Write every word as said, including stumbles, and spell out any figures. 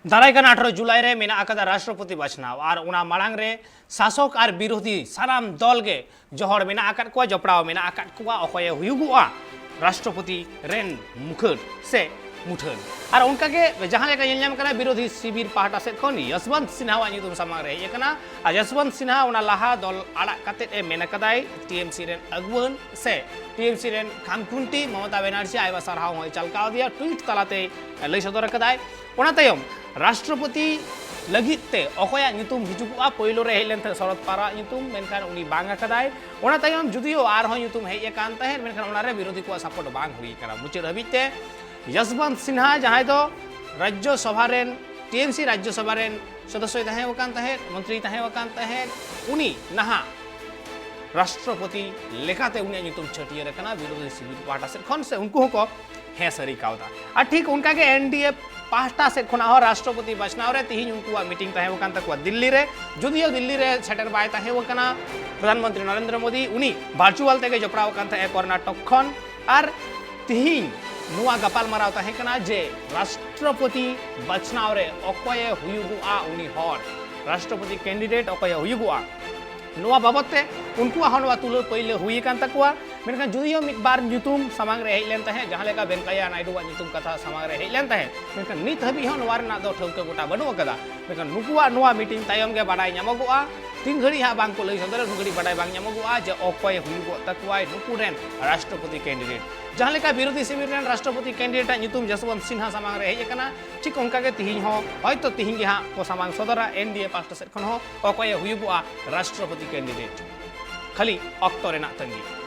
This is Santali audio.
ᱫᱟᱨᱟᱭ ᱠᱟᱱ ᱟᱴᱷᱨᱚ ᱡᱩᱞᱟᱭ ᱨᱮ ᱢᱮᱱᱟᱜ ᱟᱠᱟᱫᱟ ᱨᱟᱥᱴᱨᱚᱯᱚᱛᱤ ᱵᱟᱪᱷᱱᱟᱣ, ᱟᱨ ᱚᱱᱟ ᱢᱟᱲᱟᱝ ᱨᱮ ᱥᱟᱥᱚᱠ ᱟᱨ ᱵᱤᱨᱳᱫᱷᱤ ᱥᱟᱱᱟᱢ ᱫᱚᱞ ᱜᱮ ᱡᱚᱦᱚᱲ ᱢᱮᱱᱟᱜ ᱟᱠᱟᱫ ᱠᱚᱣᱟ, ᱡᱚᱯᱲᱟᱣ ᱢᱮᱱᱟᱜ ᱟᱠᱟᱫ ᱠᱚᱣᱟ ᱚᱠᱚᱭᱮ ᱦᱩᱭᱩᱜᱚᱜᱼᱟ ᱨᱟᱥᱴᱨᱚᱯᱚᱛᱤ ᱨᱮᱱ ᱢᱩᱠᱷᱟᱹᱲ ᱥᱮ ᱢᱩᱴᱷᱟᱹᱱ᱾ ᱟᱨ ᱚᱱᱠᱟᱜᱮ ᱡᱟᱦᱟᱸ ᱞᱮᱠᱟ ᱧᱮᱞ ᱧᱟᱢ ᱠᱟᱱᱟ, ᱵᱤᱨᱳᱫᱷᱤ ᱥᱤᱵᱤᱨ ᱯᱟᱦᱴᱟ ᱥᱮᱫ ᱠᱷᱚᱱ ᱭᱚᱥᱵᱚᱱᱛ ᱥᱤᱱᱦᱟᱣᱟᱜ ᱧᱩᱛᱩᱢ ᱥᱟᱢᱟᱝ ᱨᱮ ᱦᱮᱡ ᱟᱠᱟᱱᱟ᱾ ᱟᱨ ᱭᱚᱥᱵᱚᱱᱛ ᱥᱤᱱᱦᱟ ᱚᱱᱟ ᱞᱟᱦᱟ ᱫᱚᱞ ᱟᱲᱟᱜ ᱠᱟᱛᱮᱫ ᱮ ᱢᱮᱱ ᱟᱠᱟᱫᱟᱭ, ᱴᱤ ᱮᱢ ᱥᱤ ᱨᱮᱱ ᱟᱹᱜᱩᱣᱟᱹᱱ ᱥᱮ ᱴᱤ ᱮᱢ ᱥᱤ ᱨᱮᱱ ᱠᱷᱟᱢᱠᱷᱩᱱᱴᱤ ᱢᱚᱢᱚᱛᱟ ᱵᱮᱱᱟᱨᱡᱤ ᱟᱭᱢᱟ ᱥᱟᱨᱦᱟᱣ ᱦᱚᱸᱭ ᱪᱟᱞ ᱠᱟᱣᱫᱮᱭᱟ, ᱴᱩᱭᱤᱴ ᱛᱟᱞᱟᱛᱮ ᱞᱟᱹᱭ ᱥᱚᱫᱚᱨ ᱟᱠᱟᱫᱟᱭ᱾ ᱚᱱᱟ ᱛᱟᱭᱚᱢ ᱨᱟᱥᱴᱨᱚᱯᱚᱛᱤ ᱞᱟᱹᱜᱤᱫ ᱛᱮ ᱚᱠᱚᱭᱟᱜ ᱧᱩᱛᱩᱢ ᱦᱤᱡᱩᱜᱚᱜᱼᱟ? ᱯᱳᱭᱞᱳ ᱨᱮ ᱦᱮᱡ ᱞᱮᱱ ᱛᱟᱦᱮᱸᱫ ᱥᱚᱨᱚᱫ ᱯᱟᱣᱟᱨᱟᱜ ᱧᱩᱛᱩᱢ, ᱢᱮᱱᱠᱷᱟᱱ ᱩᱱᱤ ᱵᱟᱝ ᱟᱠᱟᱫᱟᱭ᱾ ᱚᱱᱟ ᱛᱟᱭᱚᱢ ᱡᱩᱫᱤᱭᱳ ᱟᱨᱦᱚᱸ ᱧᱩᱛᱩᱢ ᱦᱮᱡ ᱟᱠᱟᱱ ᱛᱟᱦᱮᱸᱫ, ᱢᱮᱱᱠᱷᱟᱱ ᱚᱱᱟᱨᱮ ᱵᱤᱨᱳᱫᱷᱤ ᱠᱚᱣᱟᱜ ᱥᱟᱯᱳᱨᱴ ᱵᱟᱝ ᱦᱩᱭ ᱟᱠᱟᱱᱟ᱾ ᱢᱩᱪᱟᱹᱫ ᱦᱟᱹᱵᱤᱡ ᱛᱮ ᱭᱚᱥᱵᱚᱱᱛ ᱥᱤᱱᱦᱟ, ᱡᱟᱦᱟᱸᱭ ᱫᱚ ᱨᱟᱡᱽᱡᱚ ᱥᱚᱵᱷᱟ ᱨᱮᱱ, ᱴᱤ ᱮᱢ ᱥᱤ ᱨᱟᱡᱽᱡᱚ ᱥᱚᱵᱷᱟ ᱨᱮᱱ ᱥᱚᱫᱚᱥᱥᱚᱭ ᱛᱟᱦᱮᱸ ᱟᱠᱟᱱ ᱛᱟᱦᱮᱸᱫ, ᱢᱚᱱᱛᱨᱤᱭ ᱛᱟᱦᱮᱸ ᱟᱠᱟᱱ ᱛᱟᱦᱮᱸᱫ, ᱩᱱᱤ ᱱᱟᱦᱟᱜ ᱨᱟᱥᱴᱨᱚᱯᱚᱛᱤ ᱞᱮᱠᱟᱛᱮ ᱩᱱᱤᱭᱟᱜ ᱧᱩᱛᱩᱢ ᱪᱷᱟᱹᱴᱭᱟᱹᱨ ᱟᱠᱟᱱᱟ ᱵᱤᱨᱳᱫᱷᱤ ᱥᱤᱵᱤᱨ ᱯᱟᱦᱴᱟ ᱥᱮᱫ ᱠᱷᱚᱱ, ᱥᱮ ᱩᱱᱠᱩ ᱦᱚᱸᱠᱚ ᱦᱮᱸ ᱥᱟᱹᱨᱤ ᱠᱟᱣᱫᱟ᱾ ᱟᱨ ᱴᱷᱤᱠ ᱚᱱᱠᱟᱜᱮ ᱮᱱ ᱰᱤ ᱮ ᱯᱟᱦᱴᱟ ᱥᱮᱫ ᱠᱷᱚᱱᱟᱜ ᱦᱚᱸ ᱨᱟᱥᱴᱨᱚᱯᱚᱛᱤ ᱵᱟᱪᱷᱱᱟᱣ ᱨᱮ ᱛᱤᱦᱤᱧ ᱩᱱᱠᱩᱣᱟᱜ ᱢᱤᱴᱤᱝ ᱛᱟᱦᱮᱸ ᱟᱠᱟᱱ ᱛᱟᱠᱚᱣᱟ ᱫᱤᱞᱞᱤ ᱨᱮ᱾ ᱡᱩᱫᱤᱭᱳ ᱫᱤᱞᱞᱤ ᱨᱮ ᱥᱮᱴᱮᱨ ᱵᱟᱭ ᱛᱟᱦᱮᱸ ᱟᱠᱟᱱᱟ ᱯᱨᱚᱫᱷᱟᱱ ᱢᱚᱱᱛᱨᱤ ᱱᱚᱨᱮᱱᱫᱨᱚ ᱢᱳᱫᱤ, ᱩᱱᱤ ᱵᱷᱟᱨᱪᱩᱣᱟᱞ ᱛᱮᱜᱮ ᱡᱚᱯᱲᱟᱣ ᱟᱠᱟᱱ ᱛᱟᱦᱮᱸᱫ ᱠᱚᱨᱱᱟᱴᱚᱠ ᱠᱷᱚᱱ᱾ ᱟᱨ ᱛᱤᱦᱤᱧ ᱱᱚᱣᱟ ᱜᱟᱯᱟᱞᱢᱟᱨᱟᱣ ᱛᱟᱦᱮᱸ ᱠᱟᱱᱟ ᱡᱮ ᱨᱟᱥᱴᱨᱚᱯᱚᱛᱤ ᱵᱟᱪᱷᱱᱟᱣ ᱨᱮ ᱚᱠᱚᱭᱮ ᱦᱩᱭᱩᱜᱚᱜᱼᱟ ᱩᱱᱤ ᱦᱚᱲ, ᱨᱟᱥᱴᱨᱚᱯᱚᱛᱤ ᱠᱮᱱᱰᱤᱰᱮᱴ ᱚᱠᱚᱭᱮ ᱦᱩᱭᱩᱜᱚᱜᱼᱟ᱾ ᱱᱚᱣᱟ ᱵᱟᱵᱚᱛ ᱛᱮ ᱩᱱᱠᱩᱣᱟᱜ ᱦᱚᱸ ᱱᱚᱣᱟ ᱛᱩᱞᱟᱹ ᱯᱟᱹᱭᱞᱟᱹ ᱦᱩᱭ ᱟᱠᱟᱱ ᱛᱟᱠᱚᱣᱟ᱾ ᱢᱮᱱᱠᱷᱟᱱ ᱡᱩᱫᱤᱭᱳ ᱢᱤᱫ ᱵᱟᱨ ᱧᱩᱛᱩᱢ ᱥᱟᱢᱟᱝ ᱨᱮ ᱦᱮᱡ ᱞᱮᱱ ᱛᱟᱦᱮᱸᱫ, ᱡᱟᱦᱟᱸ ᱞᱮᱠᱟ ᱵᱮᱱᱠᱟᱭᱟ ᱱᱟᱭᱰᱩᱣᱟᱜ ᱧᱩᱛᱩᱢ ᱠᱟᱛᱷᱟ ᱥᱟᱢᱟᱝ ᱨᱮ ᱦᱮᱡ ᱞᱮᱱ ᱛᱟᱦᱮᱸᱫ, ᱢᱮᱱᱠᱷᱟᱱ ᱱᱤᱛ ᱦᱟᱹᱵᱤᱡ ᱦᱚᱸ ᱱᱚᱣᱟ ᱨᱮᱱᱟᱜ ᱫᱚ ᱴᱷᱟᱹᱣᱠᱟᱹ ᱜᱚᱴᱟ ᱵᱟᱹᱱᱩᱜ ᱟᱠᱟᱫᱟ᱾ ᱢᱮᱱᱠᱷᱟᱱ ᱱᱩᱠᱩᱣᱟᱜ ᱱᱚᱣᱟ ᱢᱤᱴᱤᱝ ᱛᱟᱭᱚᱢ ᱜᱮ ᱵᱟᱰᱟᱭ ᱧᱟᱢᱚᱜᱚᱜᱼᱟ᱾ ᱛᱤᱱ ᱜᱷᱟᱹᱲᱤᱡ ᱦᱟᱸᱜ ᱵᱟᱝ ᱠᱚ ᱞᱟᱹᱭ ᱥᱚᱫᱚᱨᱟ, ᱩᱱ ᱜᱷᱟᱹᱲᱤᱡ ᱵᱟᱰᱟᱭ ᱵᱟᱝ ᱧᱟᱢᱚᱜᱚᱜᱼᱟ ᱡᱮ ᱚᱠᱚᱭ ᱦᱩᱭᱩᱜᱚᱜ ᱛᱟᱠᱚᱣᱟᱭ ᱱᱩᱠᱩ ᱨᱮᱱ ᱨᱟᱥᱴᱨᱚᱯᱚᱛᱤ ᱠᱮᱱᱰᱤᱰᱮᱴ᱾ ᱡᱟᱦᱟᱸ ᱞᱮᱠᱟ ᱵᱤᱨᱳᱫᱷᱤ ᱥᱤᱵᱤᱨ ᱨᱮᱱ ᱨᱟᱥᱴᱨᱚᱯᱚᱛᱤ ᱠᱮᱱᱰᱤᱰᱮᱴ ᱟᱜ ᱧᱩᱛᱩᱢ ᱡᱚᱥᱵᱚᱱᱛ ᱥᱤᱱᱦᱟ ᱥᱟᱢᱟᱝ ᱨᱮ ᱦᱮᱡ ᱟᱠᱟᱱᱟ, ᱴᱷᱤᱠ ᱚᱱᱠᱟ ᱜᱮ ᱛᱤᱦᱤᱧ ᱦᱚᱸ ᱦᱚᱭᱛᱚ ᱛᱤᱦᱤᱧ ᱜᱮ ᱦᱟᱸᱜ ᱠᱚ ᱥᱟᱢᱟᱝ ᱥᱚᱫᱚᱨᱟ ᱮᱱ ᱰᱤ ᱮ ᱯᱟᱦᱴᱟ ᱥᱮᱫ ᱠᱷᱚᱱ ᱦᱚᱸ ᱚᱠᱚᱭᱮ ᱦᱩᱭᱩᱜᱚᱜᱼᱟ ᱨᱟᱥᱴᱨᱚᱯᱚᱛᱤ ᱠᱮᱱᱰᱤᱰᱮᱴ᱾ ᱠᱷᱟᱹᱞᱤ ᱚᱠᱛᱚ ᱨᱮᱱᱟᱜ ᱛᱟᱺᱜᱤ᱾